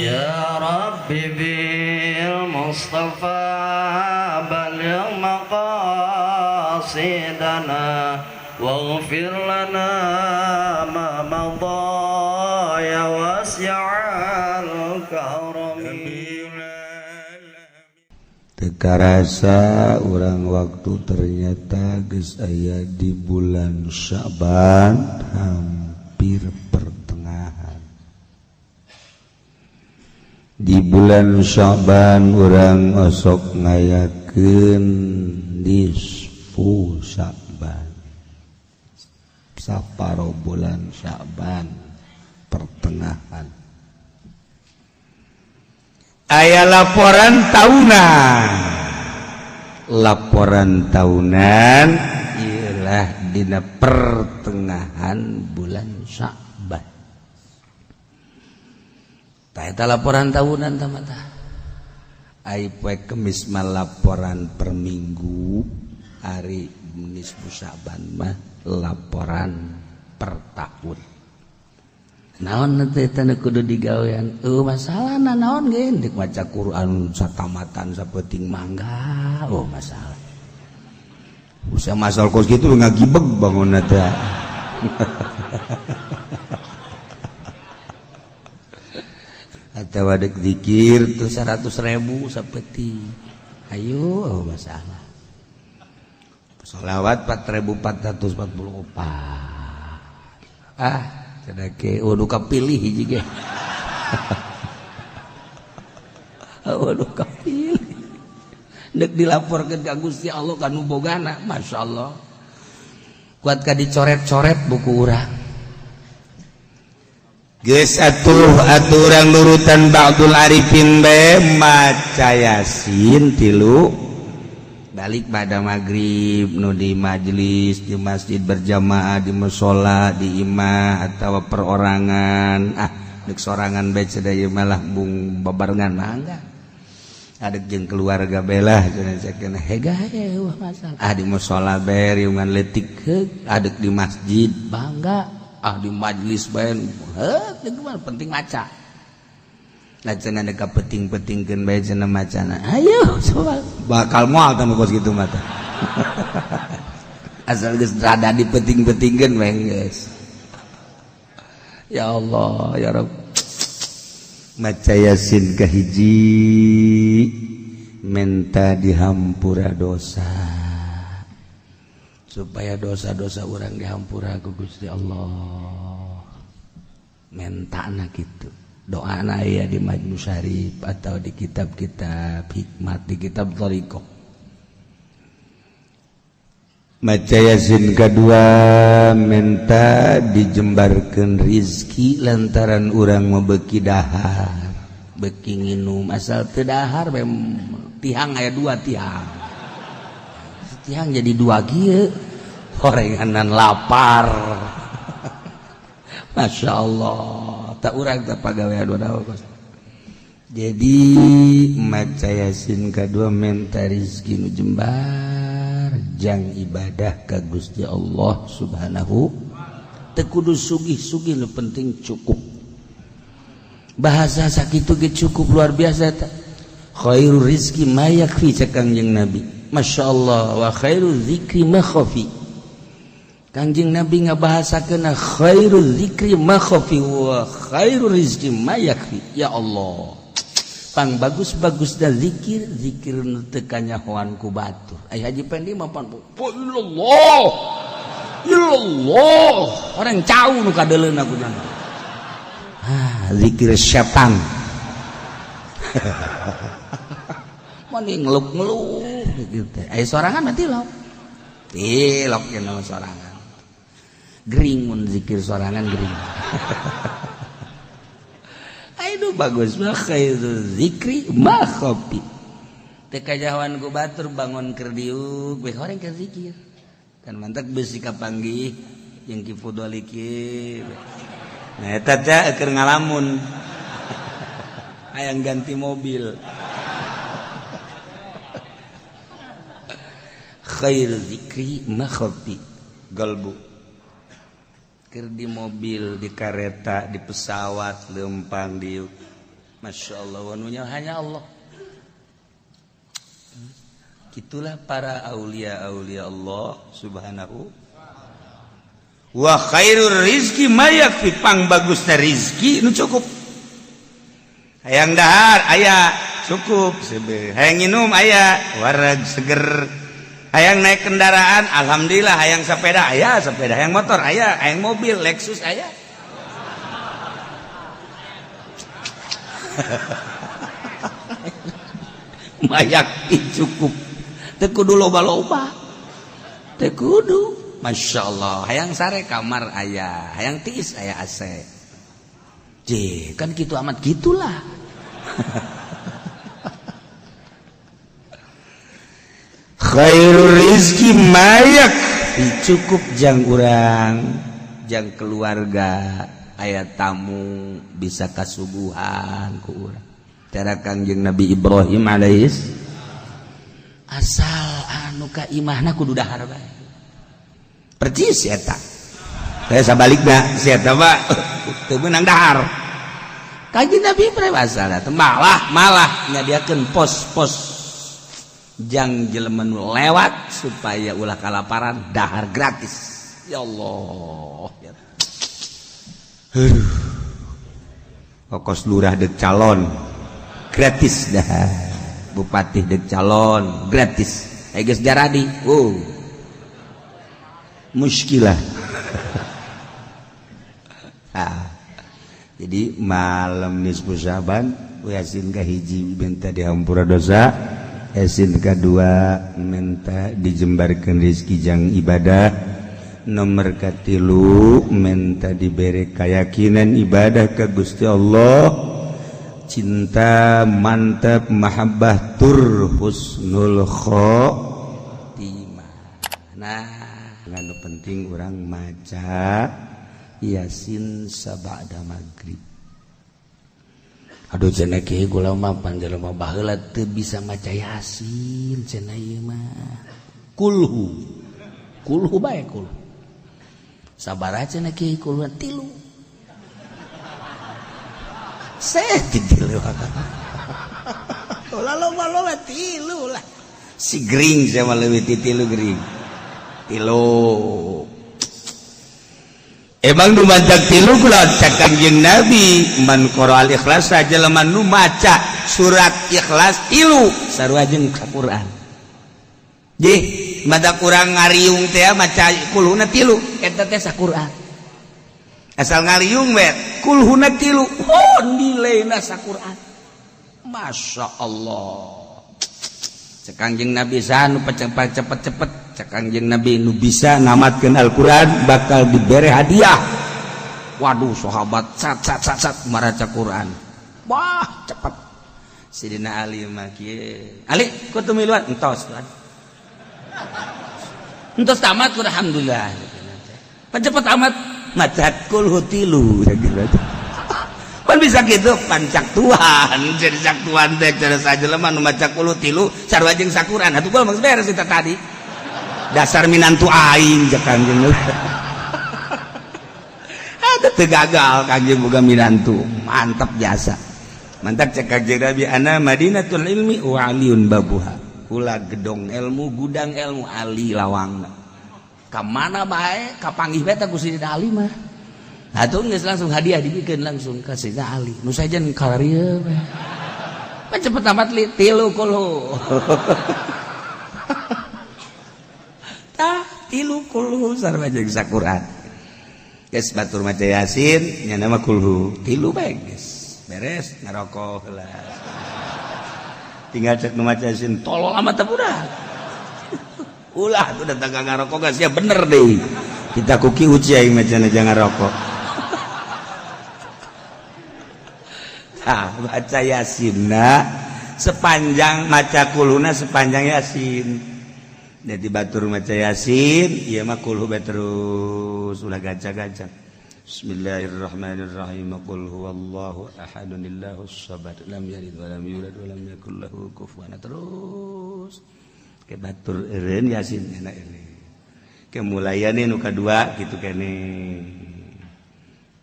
Ya Rabbi bil Mustafa balligh maqasidana waghfir lana ma madha ya wasi'al karami. Teu karasa urang waktu ternyata geus aya di bulan Sya'ban hampir pertengahan. Di bulan Sya'ban urang osok ngayakeun nisfu Sya'ban, saparo bulan Sya'ban pertengahan. Aya laporan tahunan, laporan tahunan ialah dina pertengahan bulan Sya'ban. Tah eta laporan tahunan tah mah tah. Ai poe Kemis mah laporan per minggu, ari nisfu Sya'ban mah laporan per tahun. Naon teh eta nu kudu digawean? Masalahna naon ge deuk maca Quran satamatan sapeuting mangga, oh masalah. Usah masal kos kitu ngagibeg bangunna teh. Atawa deuk zikir tuh 100.000 sapeuting. Ayo, oh masalah. Sholawat 4444. Ah, cenah ke waduh kapilih hiji ge. Waduh kapilih. Deuk dilaporkeun ka Gusti Allah ka nu bogana, masyaallah. Kuat ka dicoret-coret buku urang. Geus atuh aturan nurutan Ba'dul Arifin bae maca Yasin tilu balik pada maghrib nu di majelis di masjid berjamaah di mushola di imah atau perorangan, ah deuk sorangan bae cenah ieu malah bung babarengan mangga adek jeung keluarga belah cenah cekeun hega wah masalah, ah di mushola bae riungan leutik heug, adek di masjid bangga, ah di majelis bae heuh penting maca. Nah cenah deuk kapeting-petingkeun bae cenah macana. Ayo soal bakal moal tah kos kitu mah tah. Asal geus rada dipeting-petingkeun bae geus. Ya Allah ya Rabb. Maca Yasin kahiji menta dihampura dosa. Supaya dosa-dosa urang dihampura ku Gusti Allah. Mentana kitu. Doa aya di Majmu Syarif atau di kitab-kitab hikmat, di kitab thariqah. Maca Yasin kedua menta dijembarkeun rizki lantaran urang mau beuki dahar, beuki nginum, asal teu dahar bae tihang aya dua tihang. Tihang jadi dua kieu, horenganan lapar. Masya Allah, tak urang tak pagawean dua kos. Jadi maca Yasin kadua menta rizki nu jembar jang ibadah ka Gusti Allah Subhanahu. Teu kudu sugih-sugih, nu penting cukup. Bahasa sakitu ge cukup luar biasa eta. Khairur rizki ma yakfi cek Kangjeng Nabi. Masya Allah, wa khairu zikri ma khafi. Kangjeng Nabi ngabahasakeun khairu zikri ma khafi wa khairu rizki ma yakfi. Ya Allah, pang bagus-bagus da zikir, zikir nu teu kanyahoan ku batur. Ai Haji Pendi mah pan illallah illallah, orang cau nu kadeuleuna ku nya. Ah, zikir setan. Mani ngeluk-ngeluk gitu teh. Ai sorangan mah tilok. Tilok cenah sorangan. Gering mun zikir sorangan gering. Aduh bagus mah khairu zikri ma khafi. Teu kajahoan ku batur bangun keur diuk we horeng keur zikir. Kan mantak beusi kapanggih jeung Ki Fudoli kieu. Nah eta teh keur ngalamun. Hayang ganti mobil. Khairu zikri ma khafi. Galbu. Keur di mobil, di kareta, di pesawat lempang diuk. Masya Allah, wanunya hanya Allah. Itulah para aulia-aulia Allah subhanahu wa khairur rizki ma yakfi, pang bagusna rizki nu cukup. Hayang dahar aya cukup, hayang nginum aya wareg seger, hayang naik kendaraan alhamdulillah, hayang sepeda aya sepeda, hayang motor aya, hayang mobil Lexus aya. Mayak cukup, teu kudu loba-loba, teu kudu. Masya Allah, hayang sare kamar aya, hayang tiis aya AC. J, kan gitu amat gitulah. Khairur rizki mayak cukup jang urang, jang keluarga, aya tamu bisa kasuguhan ku urang. Cara Kangjeng Nabi Ibrahim alaihis asal anu ka imahna kudu dahar bae. Percis eta. Saya sabalikna si eta mah teu meunang dahar. Kangjeng Nabi Ibrahim asal malah nyadiakeun pos-pos jang jelema nu lewat supaya ulah kalaparan dahar gratis. Ya Allah. Aduh. Kokos lurah dek calon gratis dah, bupati dek calon gratis, geus jaradi. Oh, muskilah. Nah, jadi malam nisfu Syaban Yasin kahiji minta dihampura dosa, Yasin kedua minta dijembarkan rezeki jang ibadah, nomor katilu minta diberi keyakinan ibadah ke Gusti Allah, cinta mantap mahabbah tur husnul khotimah. Nah, anu penting orang maca Yasin sabada maghrib. Aduh cenah kieu kula mah panjelema baheula teu bisa maca Yasin cenah ieu mah. Kulhu. Kulhu bae kulhu. Sabaraha cenah kieu kulhu tilu. Seh tilu. Ulah loba-loba tilu lah. Si gering sama leuwih ti tilu gering. Tilu. Emang nu maca tilu kula cek Kangjeng Nabi man qara al ikhlas jelema nu maca surat ikhlas tilu sarua jeung Quran. Jih, mada kurang ngariung teh maca kulhuna tilu eta teh saquran. Asal ngariung we kulhuna tilu, oh nilaina saquran. Masya Allah. Cek Kangjeng Nabi saha nu cepet-cepet, cek Kangjeng Nabi nu bisa namatkeun Al-Qur'an bakal dibere hadiah. Waduh sahabat sat sat sat sat maraca Quran. Wah cepet. Sidina Ali mah kieu. Ali ku teu miluan entos tuan. Entos tamat alhamdulillah. Cepet amat maca kulhu tilu. Pan bisa gitu pancak Tuhan jadi cak Tuhan teh cara sajelema nu maca kulhu tilu sarua jeung sakuran. Atuh gua mah beres eta tadi. Dasar minantu aing cek Kangjeng. Ada teu gagal Kangjeng boga minantu, mantap jasa. Mantap cek Kangjeng Nabi ana Madinatul ilmi wa aliyun babuha. Kula gedong ilmu, gudang ilmu Ali lawangna. Ka mana bae kapanggih bae teh ku Sidina Ali mah. Atuh geus langsung hadiah dibikeun langsung ka Sidina Ali. Nu sajen kararieu bae. Pan cepet amat li tilu kulhu. Tah tilu kulhu sarua jeung saquran. Geus batur maca Yasin nya nama kulhu tilu bae geus. Beres ngarokok heula. Tinggal cek nu maca Yasin tolol amat teh budak. Ulah tuh datang ka ngarokok geus ya bener deui. Kita kuki uci aing macana jangan ngarokok. Tah baca Yasinna sepanjang maca kulhuna sepanjang Yasin. Jadi batur maca Yasin ieu mah kulhu bae terus ulah gaca-gaca. Bismillahirrahmanirrahim. Qul huwallahu ahadun illahus samad lam yalid wa lam yulad wa lam yakul lahu kufuwan. Terus ke batur eureun Yasin enak eureun. Kemulayane nu kadua kitu keneh.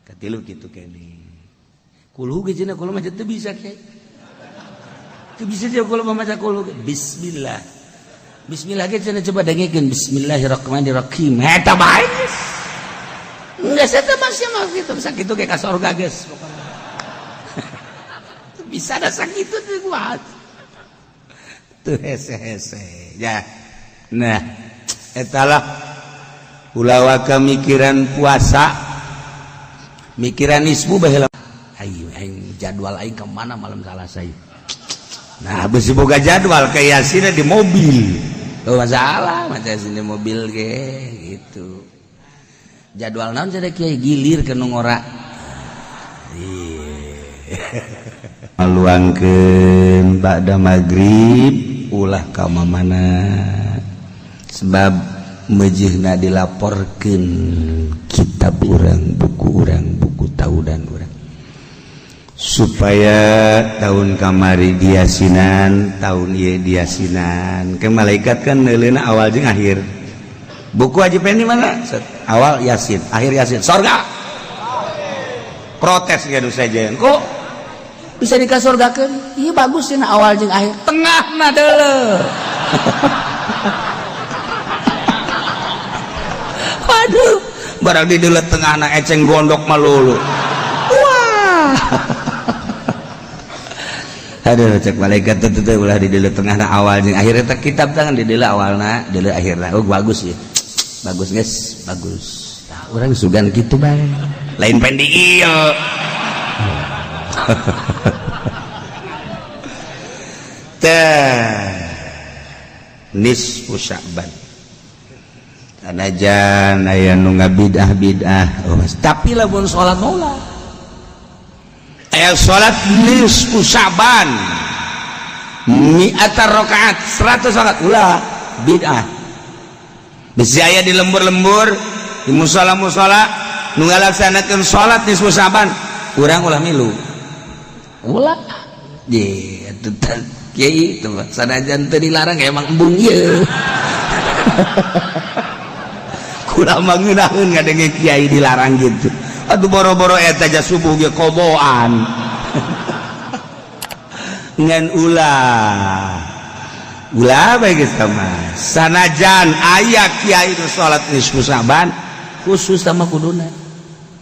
Katilu kitu keneh. Kulhu ge cenah kula mah teu bisa kiai. Teu bisa jeung kula mah maca kulhu. Bismillah. Bismillah ge cenah coba dengekeun bismillahirrahmanirrahim. Eta bae geus. Geus eta mah sia mah kitu sakitu ge ka sorga geus pokona. Bisa da sakitu teh kuat. Teu hese-hese ya. Nah, etalah ulah waka mikiran puasa, mikiran nisbu baheula. Ayo aing jadwal aing ke mana malam Salasa ieu. Nah, besi boga jadwal ke Yasin di mobil. Oh, masalah maca Yasin di mobil ge gitu. Jadwal naon cenah kiai gilir ke nu ngora. Maluangkeun ba'da magrib ulah ka mamana. Sebab mejihna dilaporkeun kitab urang, buku taudan urang. Supaya tahun kamari diasinan, tahun ieu diasinan. Ke malaikat kan neuleuna awal jeung akhir. Buku Haji Pendi mana? Set. Awal Yasin, akhir Yasin. Sorga. Protes ge nu sejen. Kok bisa dikasorgakeun? Ieu bagus cenah awal jeung akhir. Tengahna deuleu. Waduh, barang di deuleu tengahna eceng gondok malulu. Wah. Aduh, cek malaikat teu teu ulah di deuleu tengahna awal jeung akhir eta kitab tangan di deuleu awalna, deuleu akhirna. Oh, bagus ya. Bagus guys, bagus. Nah, urang sugan kitu bae. Lain pendi ieu. Teh nisfu Sya'ban. Sanajan aya nu ngabidah-bidah, oh, tapi lamun salat mah aya salat nisfu Sya'ban mi'ata rakaat 100 rakaat ulah bid'ah. Bisi aya di lembur-lembur di musala-musala nu ngalaksanakeun salat nisfu Sya'ban, urang ulah milu. Ulah. Ye, atuh kiai itu sanajan teu dilarang emang embung ieu. Kula mah ngeunaheun ngadenge kiai dilarang gitu. Aduh boro-boro eta ja subuh ge koboan. Ngan ulah. Ulah bae geus mah. Sanajan aya kiai nu salat nisfu Sya'ban khusus sama kuduna.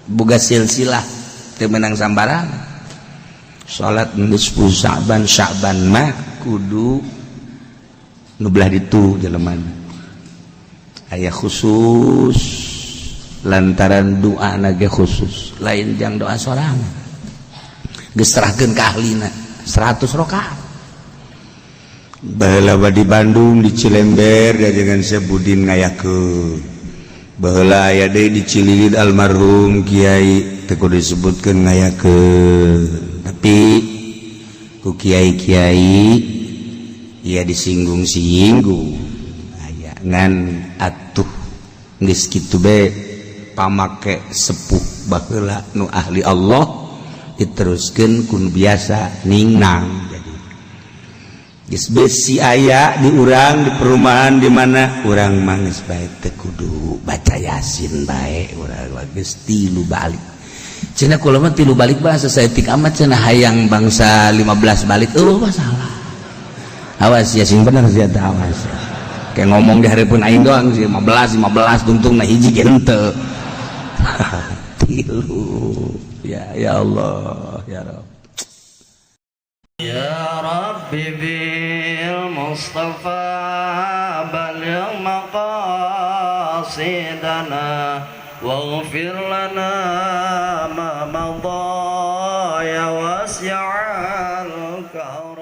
Boga silsilah teu meunang sambarangan. Salat nisfu Sya'ban, Sya'ban mah kudu nu belah ditu jelema. Aya khusus lantaran doa nage khusus, lain jang doa sorangan. Geus serahkeun ka ahlina 100 rakaat. Baheula di Bandung di Cilember dajengan Sebudin ngayakeun. Baheula aya deui di Cililin almarhum kiai teu kudu disebutkeun ngayakeun. Tapi ku kiai-kiai ya disinggung-singgung aya ngan atuh geus kitu be pamake sepuh baheula nu ahli Allah diteruskeun kun biasa ningnang. Jadi geus besi aya di urang di perumahan di mana urang mah geus bae teu kudu baca Yasin bae urang geus tilu balik. Cenah kula mah tilu balik bahasa saeutik amat cenah hayang bangsa 15 balik eueuh masalah. Awas ya sing bener sia teh awas. Kayak ngomong di hareupeun aing doang sih 15 15 tungtung na hiji ge henteu. Tilu. Ya ya Allah ya Rabb. Ya Rabbi bil Mustafa balligh maqasidana waghfir lana ma madha ya wasi'al karam.